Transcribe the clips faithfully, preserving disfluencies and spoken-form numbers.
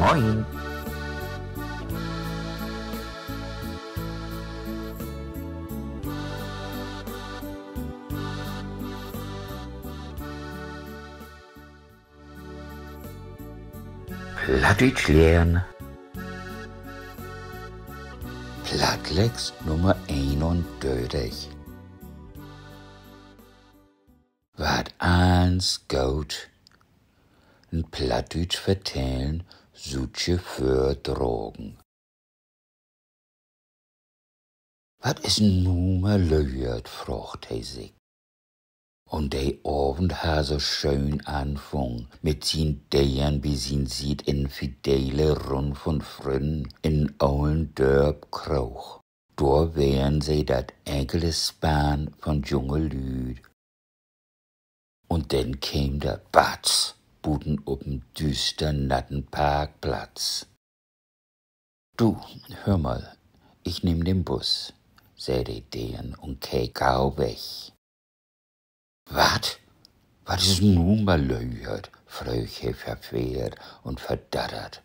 Moin. Plattdüütsch lehren. Plattlex Nummer eenundörtig. Warrt allens goot. En plattdüütsch Vertellen, sülvst vördragen. Wat is nu mal leert, fraagt he sik. Un de Avend harr so schöön anfungen, mit sien Deern bi sien Siet in fidele Runn vun Frünnen in en olen Dörpkroog. Dor weren se dat enkele Spann vun junge Lüüd. Un denn keem dat Batz buten op en düüstern natten Parkplatz. Du, höör mal, ik nehm den Bus, sä de Deern un keek gau weg. Wat? Wat is nu mal leert? fröög he verfehrt un verdattert.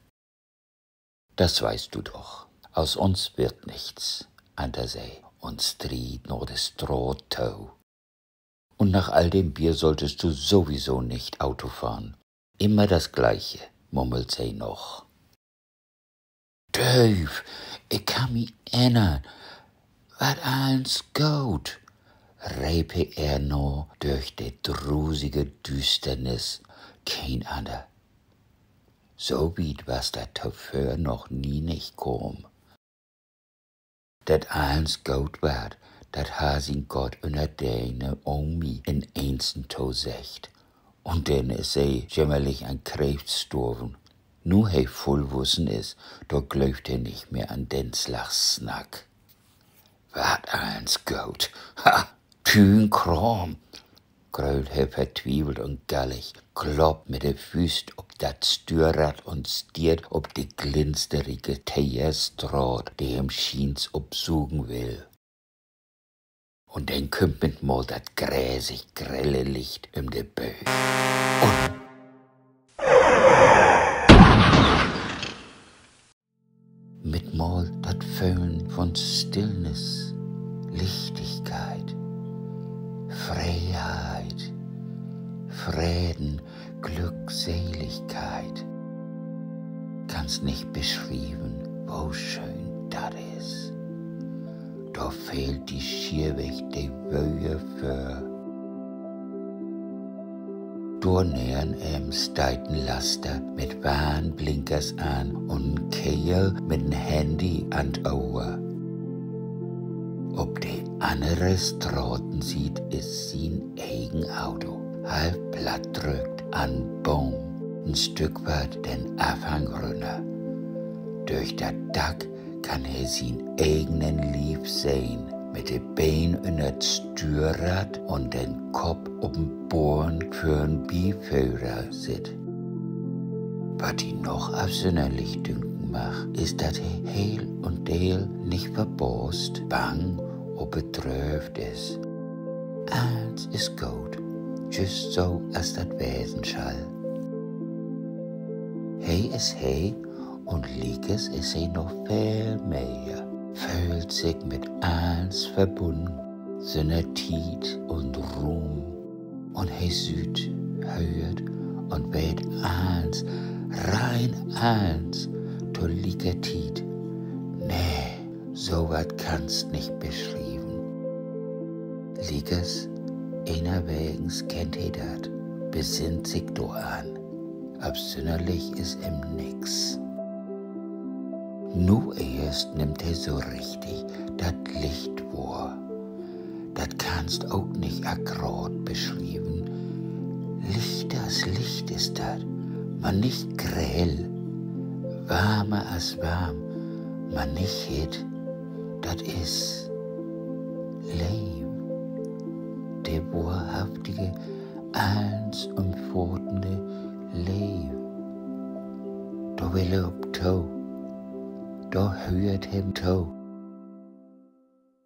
Das weißt du doch. Aus uns wird nichts, antert se un street na de Straat to. Und nach all dem Bier solltest du sowieso nicht Auto fahren. Immer das Gleiche, mummelt se noch. Dööv, ik kann mi ännern. Warrt allens goot, reep he ehr na dörch de drusige Düüsternis. Keen Anter. So wiet was dat tovör noch nie nich kamen. Dat allens goot warrt, dat harr sien Gott ünner dene Omi in eens to seggt. Un denn is se jämmerlich an Kreeft storven. Nu he vullwussen is, dor glöövt he nich mehr an den Slag Snack. Warrt allens goot? Ha, Tüünkraam, gröölt he vertwievelt un gallig, kloppt mit de Füüst op dat Stüerrad un stiert op de glinsterige Teerstraat, de em schients opsugen will. Un denn kümmt mit mal dat gräsig grelle Licht üm de Böög. Un mit mal dat Föhlen vun Stillnis, Lichtigkeit, Freeheit, Freden, Glückseligkeit. Kannst nich beschrieven, wo schöön dat is. Dor fehlt di schierweg de Wöör för. Dor neven em steiht en Laster mit Warnblinkers an un en Keerl mit en Handy an't Ohr. Op de annere Stratensiet is sien egen Auto, half plattdrückt an Boom, en Stück wiet den Afhang rünner. Dörch dat Dack kann he sien egenen Lief sehn, mit de Been ünner't Stüerrad un den Kopp op en Boorn vör'n Biföhrersitz. Wat di noch afsünnerlich dünken mag, is, dat he heel un deel nich verbaast, bang oder bedröövt is. Allens is goot, jüst so, as dat wesen schall. He is he, un liekers is he noch veel mehr, föhlt sik mit allens verbunnen, sünner Tiet un Ruum. Un he süht, höört un weet allens, rein allens, to lieker Tiet. Nee, so wat kannst nich beschrieven. Liekers, enerwegens kennt he dat, besinnt sik doran. Afsünnerlich is em nix. Nu eerst nimmt he so richtig dat Licht wohr. Dat kannst ok nich akkraat beschrieven. Lichter as Licht is dat, man nich grell. Warmer as warm, man nich hitt. Dat is Leev. De wohrhaftige, allens ümfatende Leev. Dor will he op to. Dor höört he to.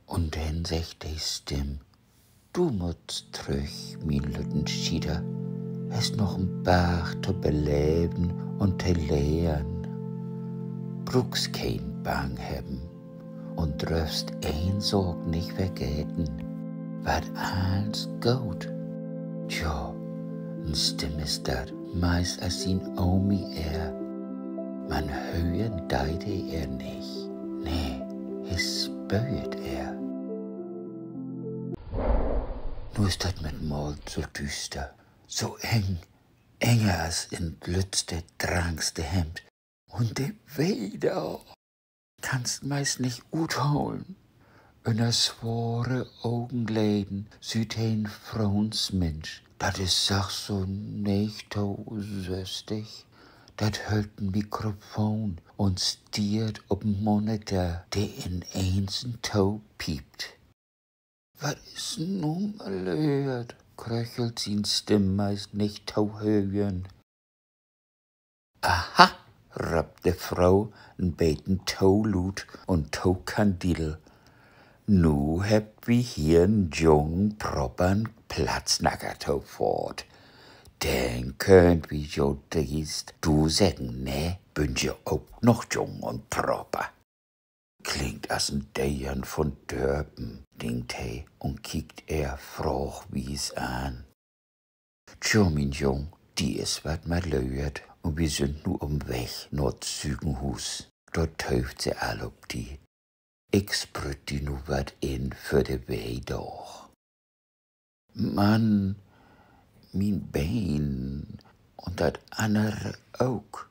Un denn seggt de Stimm: Du muttst trüch, mien lütten Schieter, hest noch en Barg to beleven un to lehren. Bruukst keen Bang hebben un dröffst een Saak nich vergeten: Warrt allens goot. Tja, en Stimm is dat, meist as sien Omi ehr. Man hören deit he ehr nich. Nee, he spöört ehr. Nu is dat mit mal so düüster, so eng, enger as in't lüttste, drankste Hemd. Un de Weh dor, kannst meist nich utholen. Ünner sware Ogenleden süht he en Froonsminsch, dat is sach so negentig, sösstig. Dat höllt en Mikrofon un stiert op en Monitor, de in eens to piept. Wat is nu malöört?, kröchelt sien Stimm, meist nich to hören. Aha, röppt de Fro, en beten to luut un to kandidel. Nu hebbt wi hier en jungen, proppern Plattsnacker to faat. Denn köönt wi jo driest du seggen, ne? Bünt je ok noch jung un propper. Klingt as en Deern vun Dörpen, denkt he un kiekt ehr fraagwies an. Tjo, mien Jung, di is wat malöört un wi sünd nu op'n Weg na't Sükenhuus. Dor töövt se all op di. Ik sprütt di nu wat in för de Wehdaag. Man, mien Been un dat annere ok.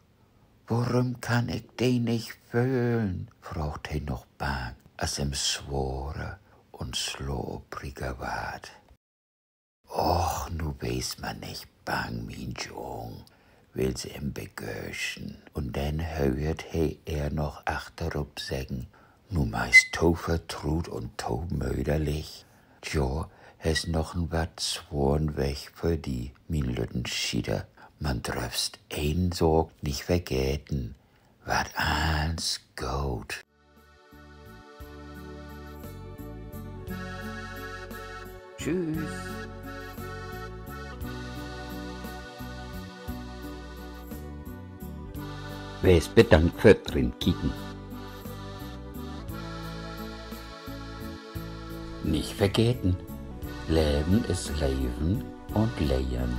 Worüm kann ik de nich föhlen?, fraagt he noch bang, as em sworer un slapriger warrt. Och, nu wees man nich bang, mien Jung, will se em begöschen. Un denn höört he ehr noch achterop seggen, nu meist to vertruut un to möderlich: Tjo, hest noch en wat sworen Weg vör di, mien lütten Schieter. Man dröffst een Saak nich vergeten: Warrt allens goot. Tschüüs. Wees bedankt för't Rinkieken. Nich vergeten: Leven is leven un lehren.